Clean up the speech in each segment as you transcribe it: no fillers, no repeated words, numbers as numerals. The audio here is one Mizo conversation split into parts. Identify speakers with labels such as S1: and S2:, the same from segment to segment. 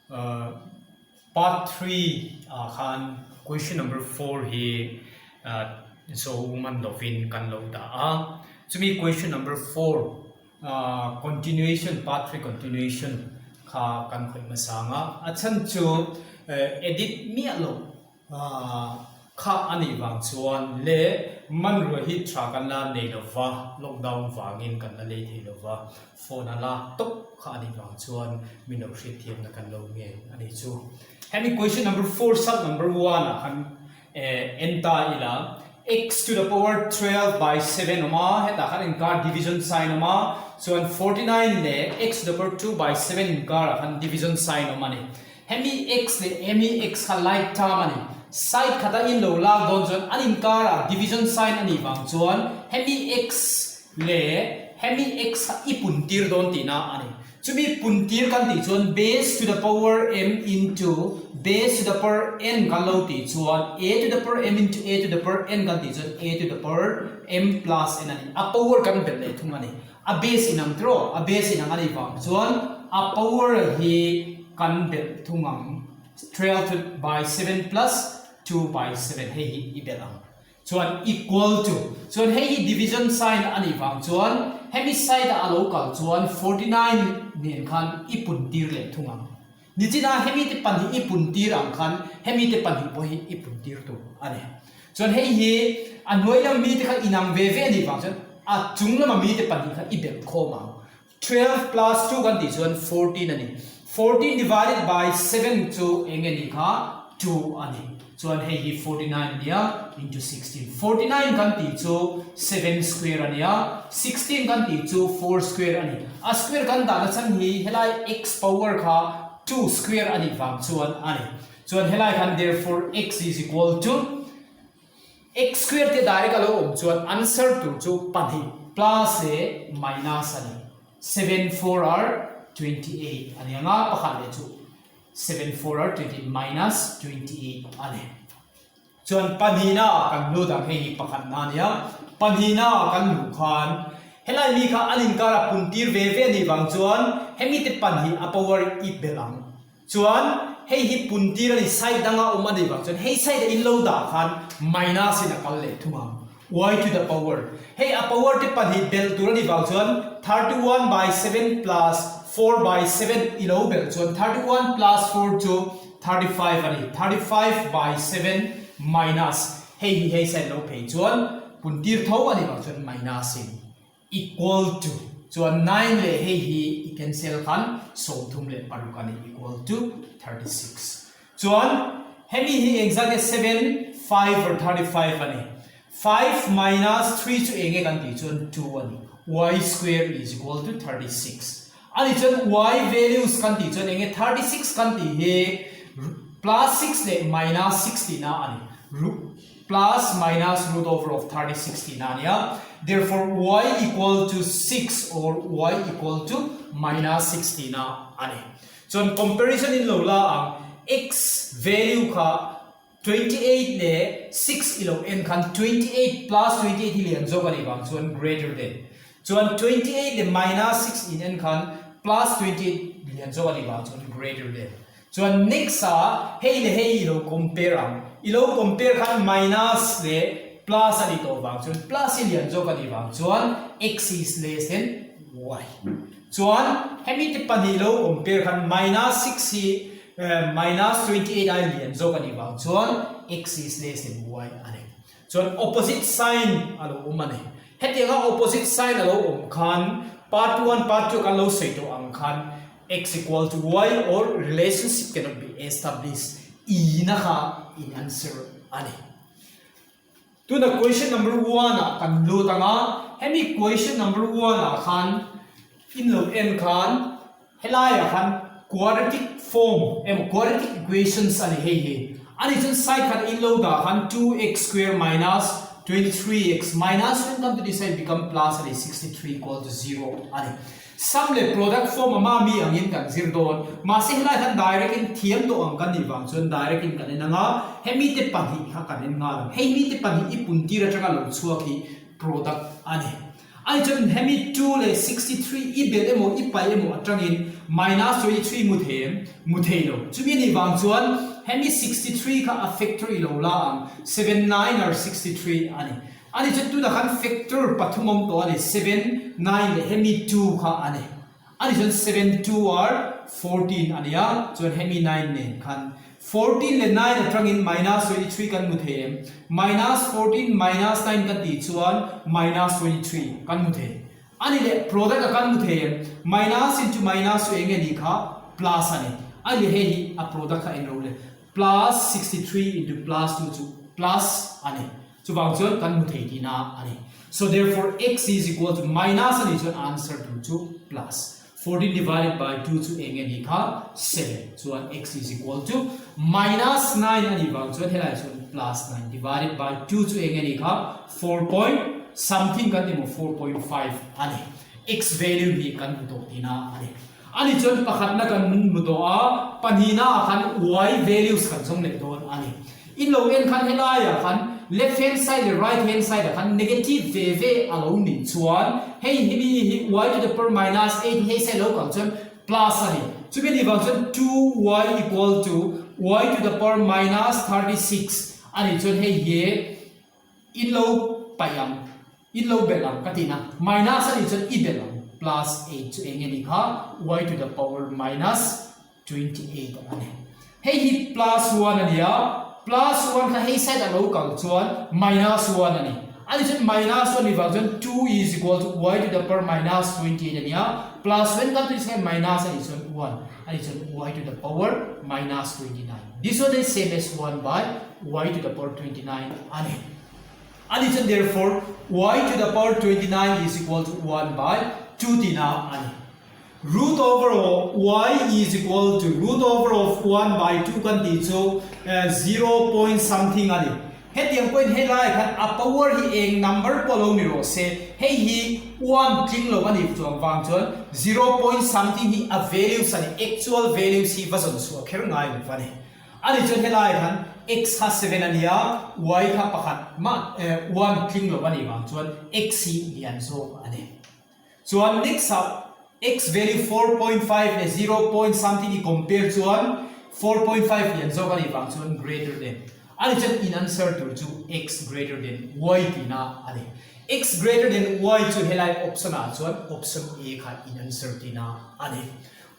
S1: Part 3 ah khan question number 4 hi zo man lovin kan lo dah a, chumi question number 4 continuation part 3 continuation kha kan khawih hmasa ang a, a chhan chu edit miah loh Kha a nih vang chuan leh hmanrua hi tha kan la nei lo va, lockdown vangin kan la lei thei lo va, phone a la tawp kha a nih vang chuan min lo hriatthiamna kan lo ngen a nih chu. Hemi question number 4 sub number 1 ah khan en ta ila x to the power 12 by 7 awm a, hetah khan inkar division sign awm a, chuan 49 leh x to the power 2 by 7 inkar ah khan division sign awm a ni. Hemi x leh hemi x kha like term a ni. Side khata in lo lak dawn chuan an inkarah division sign a nih vang chuan hemi x leh hemi x kha i pun tir dawn tihna a ni. Chumi pun tir kan tih chuan base to the power m into base to the power n kan lo tih chuan a to the power m into a to the power n kan tih chuan a to the power m plus n a ni. A power kan belh leh thung a ni. A base inang tiraw? A base inang a nih vang chuan a power hi kan belh thung ang, 12 by 7 plus 2 by 7 hei hi i belh ang. Chuan equal to, chuan hei hi division sign a nih vang chuan hemi side ah a lo kal chuan 49 nen khan i pun tir leh thung ang. Nichina hemi te pahnih i pun tir ang khan hemi te pahnih pawh hi i pun tir tur a ni. Chuan hei hi a hnuai lam mite kha inang ve ve a nih vang chuan a chung lama mite pahnih kha i belh khawm ang. 12 plus 2 kan tih chuan 14 a ni. 14 divided by 7 chu eng nge nih kha? 2 a ni. Chuan hei hi 49 a nia into 16. 49 kan tih chu 7 square a nia, 16 kan tih chu 4 square a ni. A square kan dahna chhan hi helai x power kha 2 square a nih vang chuan a ni. Chuan helai khan therefore x is equal to x square te direct a lo awm chuan answer tur chu pahnih plus leh minus a ni. 7 4 are 28 a ni ang a, pakhat leh chu 7 4 are 28 minus 28 a ni. Chuan pahnihna ah kan lut ang, hei hi pakhatna a nia. Pahnihna ah kan luh khan helai mi kha an inkar a pun tir ve ve a nih vang chuan hemi te pahnih a power i belh ang. Chuan hei hi pun tir a ni, side danga awm a nih vang chuan hei side a in lo dah khan minus in a kal leh thung ang. Y to the power, Hei a power te pahnih belh tur a nih vang chuan 31 by 7 plus 4 by 7 i lo belh chuan 31 plus 4 chu 35 a ni, 35 by 7 minus hei hi hei side lo phei chuan pun tir tho a nih vang chuan minus in equal to chuan 9 leh hei hi i cancel khan 36 a ni equal to 36. Chuan hemi hi engzat nge 7 5 or 35 a ni. 5 minus 3 chu eng nge kan tih chuan 2 a ni. Y square is equal to 36. A nih chuan y values kan tih chuan eng nge 36 kan tih hi plus 6 leh minus 6 tihna a ni. Plus minus root over of 36 tihna a ni a. Therefore y equal to 6 or y equal to minus 6 tihna a ni. Chuan comparison in lo la ang, x value kha 28 leh 6 i lo en khan 28 plus 28 hi lian zawk a nih vang chuan greater than. Chuan 28 leh minus 6 in en khan plus 28 lian zawk a nih vang chuan greater than. Chuan next ah hei leh hei i lo compare ang, i lo compare khan minus leh plus a nih tawh vang chuan plus hi lian zawk a nih vang chuan x is less than y. Chuan hemi te pahnih lo compare khan minus 6 hi minus 28 ai lian zawk a nih vang chuan x is less than y a ni. Chuan opposite sign a lo awm a ni. Hetianga opposite sign a lo awm khan part 1 part 2 kan lo sawi tawh ang khan x equal to y or relationship cannot be established i na kha in answer a ni. Tuna question number 1 ah kan lut ang a, hemi question number 1 ah khan in lo en khan helai ah khan quadratic form emaw quadratic equations a ni hei hi. A nih chuan side khat in lo dah khan 2x square minus 23x minus when come to this side become plus a ni 63 equal to 0 a ni. Sum leh product form a mami angin kan zir dawn. Mahse helai khan direct in thiam tawh ang kan nih vang chuan direct in kan en ang a, hemi te pahnih kha kan en nghal ang. Hei mi te pahnih i pun tir atanga lo chhuak hi product a ni. Ani chuan hemi 2 leh 63 i belh emaw i paih emaw atangin minus 23 mu thei em? Mu thei lo. Chumi anih vang chuan hemi 63 kha a factor i lo la ang, 7 9 are 63 a ni. Ani chuan tunah khan factor pathum awm tawh a ni, 7, 9 leh hemi 2 kha a ni. Ani chuan 7 2 are 14 a ni a, chuan hemi 9 nen khan 14 leh 9 atangin minus 23 kan hmu thei em? Minus 14 minus 9 kan tih chuan minus 23 kan hmu thei. Ani leh product a kan hmu thei em? Minus into minus chu eng nge nih kha? Plus a ni. Ani leh hei hi a product kha eng lo le? Plus 63 into plus 2 chu plus a ni. Chuvang chuan kan hmu thei tihna a ni. So therefore x is equal to minus a nih chuan answer tur chu plus. 14 divided by 2 chu eng nge nih kha? 7. Chuan x is equal to minus 9 a nih vang chuan helaiah chuan plus 9 divided by 2 chu eng nge nih kha? 4 point something kan ti maw 4.5 a ni. X value hi kan hmu tawh tihna a ni. A nih chuan pakhatna kan hmu tawh a, pahnihna ah khan y values kan zawng leh dawn a ni. In lo en khan helaiah khan left hand side leh right hand side ah khan negative ve ve a lo nih chuan hei hi mi hi y to the power minus 8 hi hei side lo kal chuan plus a ni. Chumi anih vang chuan 2y equal to y to the power minus 36 a nih chuan hei hi In lo paih ang, in lo belh ang ka ti na, minus a nih chuan i belh ang, plus 8 chu eng nge nih kha, y to the power minus 28 a ni. Hei hi plus 1 a ni a, plus 1 kha hei side a lo kal chuan minus 1 a ni. A nih chuan minus 1 nih vang chuan 2 is equal to y to the power minus 28 a ni a, plus 1 kan tih chuan minus a nih chuan 1 a nih chuan y to the power minus 29. This one is same as 1 by y to the power 29 a ni. A nih chuan therefore y to the power 29 is equal to 1 by 2 tihna a ni. Root over of y is equal to root over of 1 by 2 kan tih chu 0 point something a ni. Hetiang pawhin helaiah khan a power hi eng number pawh lo ni rawh se, hei hi 1 tling lo a nih chuang vang chuan 0 point something hi a values a ni, actual values hi va zawn chhuah kher ngai lo va ni. A nih chuan helaiah khan x kha 7 a ni a, y kha pakhat mah 1 tling lo a nih vang chuan x hi lian zawk a ni. Chuan next ah x value 4.5 leh 0 point something i compare chuan 4.5 lian zawk a nih vang chuan greater than a nih chuan in answer tur chu x greater than y tihna a ni. X greater than y chu helai option ah chuan option A kha in answer tihna a ni.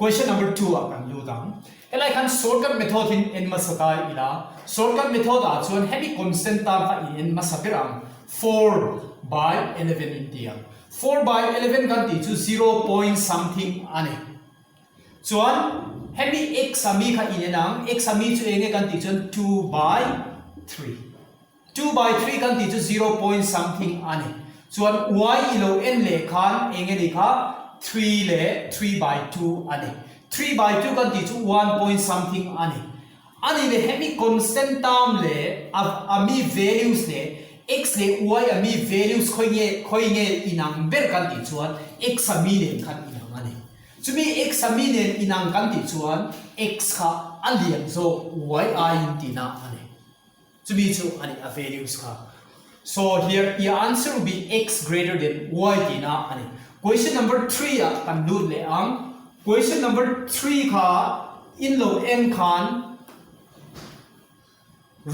S1: Question number 2 ah kan lut ang. Helai khan shortcut method in en hmasa ta ila, shortcut method ah chuan hemi constant term kha in en hmasa ber ang, 4 by 11 in ti ang. 4 by 11 kan tih chu zero point something a ni. Chuan hemi x a mi kha in en ang, x a mi chu eng nge kan tih chuan 2 by 3. 2 by 3 kan tih chu zero point something a ni. Chuan y i lo en leh khan eng nge ni kha 3 leh 3 by 2 a ni. 3 by 2 kan tih chu one point something a ni. A nih leh hemi constant term leh a a mi values leh x leh y a mi values khawi nge khawi nge inang ber kan tih chuan x a mi nen khan inang a ni. Chumi x a mi nen inang kan tih chuan x kha a lian zawk y aiin tihna a ni. Chumi chu a ni a values kha. So here i answer will be x greater than y tihna a ni. Question number 3 ah kan lut leh ang. Question number 3 kha in lo en khan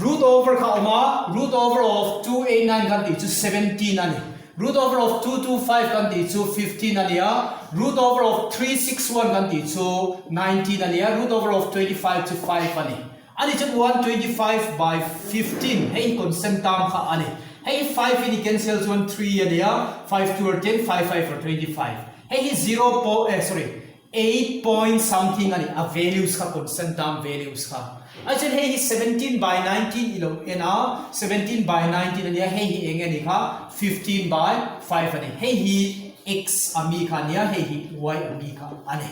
S1: root over kha awm a, root over of 289 kan tih chu 17 a ni. Root over of 225 kan tih chu 15 a ni a, root over of 361 kan tih chu 19 a ni a, root over of 25 chu 5 a ni. A ni chuan 125 by 15 hei hi constant term kha a ni. Hei hi 5 in i cancel chuan 3 a ni a, 5 2 or 10, 5 5 or 25. Hei hi 0 po eh sorry 8 point something a ni, a values kha constant term values kha. A chuan hei hi 17 by 19 i lo en a, 17 by 19 a nia, hei hi eng nge ni kha 15 by 5 a ni. Hei hi x a mi kha a nia, hei hi y a mi kha a ni.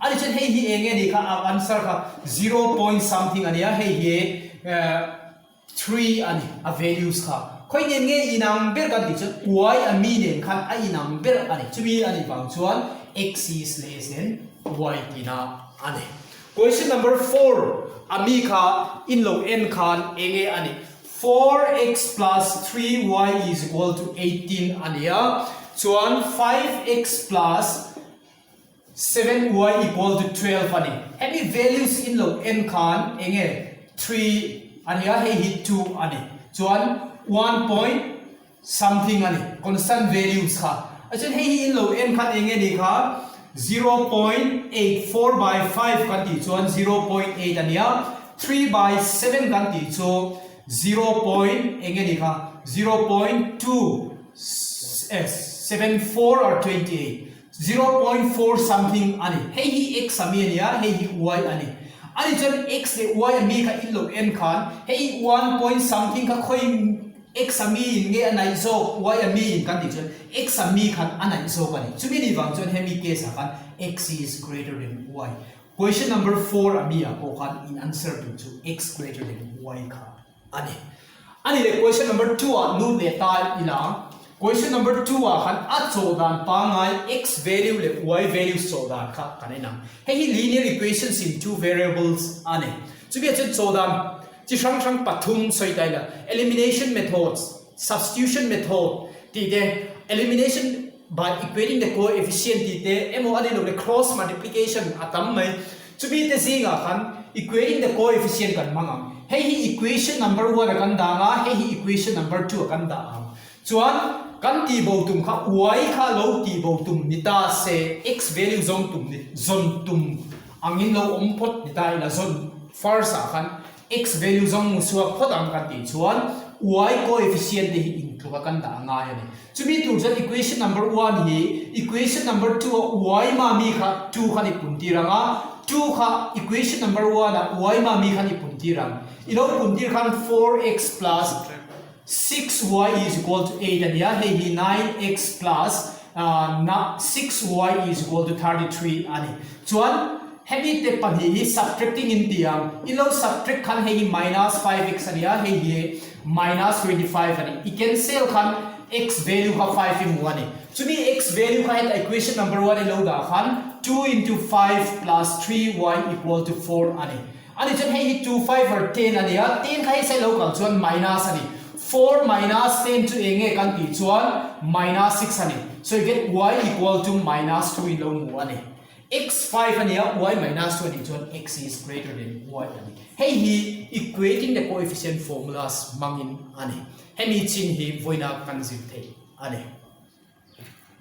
S1: A ni chuan hei hi eng nge ni kha a answer kha zero point something a nia hei hi 3 a ni a values kha khawi nen nge inang ber kan tih chuan y a mi nen khan a inang ber a ni chumi a nih vang chuan x is less than y tihna a ni. Question number 4 a mi kha in lo en khan eng nge a ni 4x plus 3y is equal to 18 a ni a. Chuan 5x plus 7y equal to 12 a ni. Hemi values in lo en khan eng nge 3 a nia, hei hi 2 a ni. Chuan one point something a ni, constant values kha. A chuan hei hi in lo en khan eng nge ni kha 0.84 by 5 kan tih chuan 0.8 a nia, 3 by 7 kan tih chu zero point eng nge ni kha 0.274 or 28 0.4 something a ni. Hei hi x a mi a nia, hei hi y a ni. A ni chuan x leh y a mi kha in lo en khan hei one point something kha khawi x a mi in nge a naih zawk y a mi in kan tih chuan x a mi khan a naih zawk a ni. Chumi ni vang chuan hemi case ah khan x is greater than y. Question number four a mi ah pawh khan in answer tur chu x greater than y kha a ni. A ni leh question number two ah lut leh ta ila, question number two ah khan a chawh dan pangngai x value leh y value chawh dan kha kan en ang. Hei hi linear equations in two variables a ni. Chumi ah chuan chawh dan chi hrang hrang pathum sawi ta ila, elimination methods, substitution method tih te, elimination by equating the coefficient tih te emaw a ni lo le cross multiplication a tam mai. Chumi te zingah khan equating the coefficient kan hmang ang. Hei hi equation number one a kan dah ang a, hei hi equation number two a kan dah ang. Chuan kan tihbo tum kha y kha lo tihbo tum ni ta se, x value zawng tum ni zawn tum angin lo awm phawt ni ta ila zawn first ah khan X value zawng chhuak phawt ang kan tih chuan y coefficient te hi intluk a kan dah a ngai a ni. Chumi tur chuan equation number one hi equation number two a y ma mi kha two khan i pun tir ang a, two kha equation number one a y ma mi khan i pun tir ang. I lo pun tir khan 4x plus 6y is equal to 8 a ni a, hei hi 9x plus 6y is equal to 33 a ni. Chuan hemi te pahnih hi subtracting in ti ang, i lo subtract khan hei hi minus 5x a ni a, hei hi minus 25 a ni. I cancel khan x value kha 5 i hmu a ni. Chumi x value kha heta equation number 1 i lo dah khan 2 into 5 plus 3y equal to 4 a ni. A ni chuan hei hi 2 5 or 10 a ni a, 10 kha hei sai lo kal chuan minus a ni. 4 minus 10 chu eng nge kan tih chuan minus 6 a ni. So you get y equal to minus 2 in lo hmu a ni. X 5 a ni a, y minus 2 a nih chuan x is greater than y a ni. Hei hi equating the coefficient formulas hmangin a ni. Hemi chin hi vawiina kan zir thei a ni.